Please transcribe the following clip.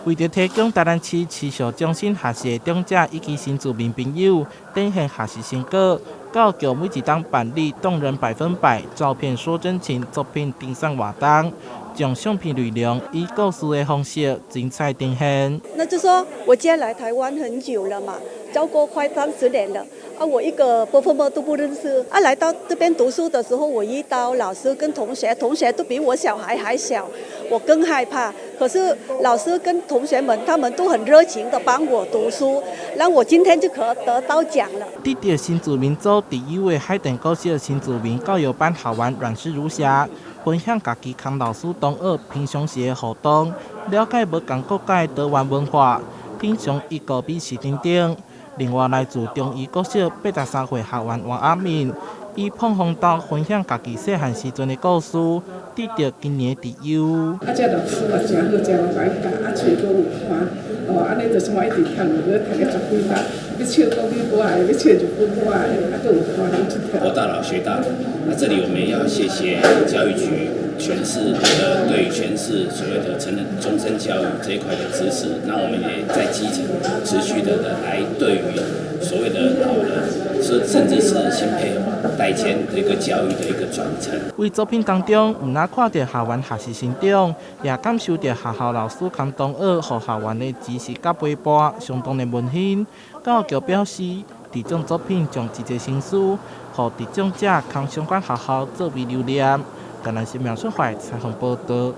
為著提供台南市辭學中心學習的長者以及新住民朋友展現學習成果，教育局每一冬辦理動人百分百照片說真情作品評選活動，將相片內容以故事的方式精彩呈現。那就說我既然來台灣很久了嘛，超過快30年了。啊，我一個伯父母都不認識。啊，來到這邊讀書的時候，我遇到老師跟同學，同學都比我小孩還小，我更害怕。可是老師跟同學們，他們都很熱情的幫我讀書，讓我今天就可得到獎了。得著新住民組特優的海淀國小新住民教育班學員阮氏如霞，分享家己跟老師同學平常時的互動，了解無仝國家的多元文化，品嘗異國美食等等。另外，來自中醫國小83歲學員王阿敏，以膨風豆分享家己細漢時陣的故事，得著今年特優。啊，這老師嘛誠好，誠會共教，啊，喙閣有寬，哦，按呢就是我一直讀落，讀了十幾班，欲笑國語無愛，欲笑日本無愛，啊，閣有歡喜一活大老學大老。那這裡我們也要謝謝教育局全市對於全市所謂的成人終身教育這一塊的支持。那我們也在基層持續的來對於所謂的老人，是甚至是新配偶代間的一個教育的一個轉承。為作品當中，毋但看著學員學習成長，也感受著學校老師佮同學予學員的支持佮陪伴，相當的溫馨。教育局表示，這種作品將製作成書，予得獎者佮相關學校作為留念。台南新聞苗春懷採訪報導。